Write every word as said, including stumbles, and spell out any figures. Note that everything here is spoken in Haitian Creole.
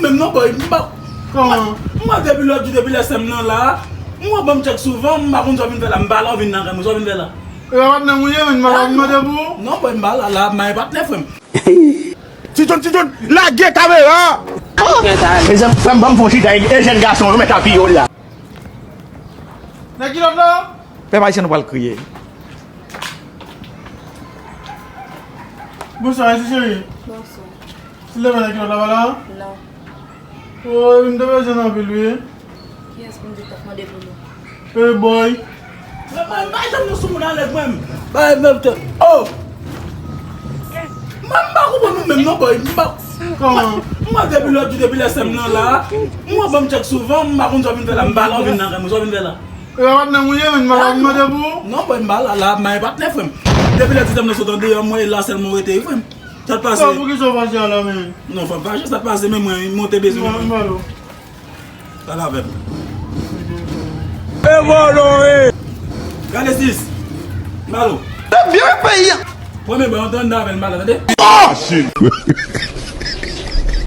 Menm non, boy, m pa. Kòman? M wè depi lòt jou, depi lè sè m nan la, m wè ban m tchèk souvan, m pa konn sa w vin fè la, m pa la w vin nan kay mwen, sa w vin fè la. E pa patnè m ou ye, menm m pa vin mande pou ou. Non, boy, m pa la, la, m pa patnè, frè m. Ti John, Ti John, lage kamera! Mezanmi, frè m, ban m fè yon chita, e jèn gason, yo mèt apiye w la. Nan kilòt la? Pèp ayisyen nou pral kriye. Bonswa, ti cheri. Bonswa. Silvouplè, kilòt la pa la? Non. O, m te bezwen anpil, wi. Kiyès pou m di t ap mande pou nou? E, boy. Mwen, mwen, mwen, janm nou sou moun alèz mwen. Bay, mwen, te, oh! Mwen, m pa konprann nou menm, non, boy. M pa. Kòman? M wè depi lòt jou, depi lè sè m nan la, m wè ban m tchèk souvan, m pa konn sa w vin fè la, m pa la w vin nan kay mwen, sa w vin fè la. E pa patnè m ou ye, menm m pa vin mande pou ou. Non, boy, m pa la, la, m pa patnè, frè m. Depi lè ti sè m nan sot andeyò, mwen la sèlman w rete, wi, frè m. Sa t pase? Sa, poukisa w fache a la, menm? Non, fò m fache, sa t pase, men mwen, mwen te bezwen. Mwen, mwen, mwen. Pale avè m. E vòlò, e! Gade sis. Malo. Byen peyi a. Premye bò, antann avè l, Malo, tande? Oh! Shit.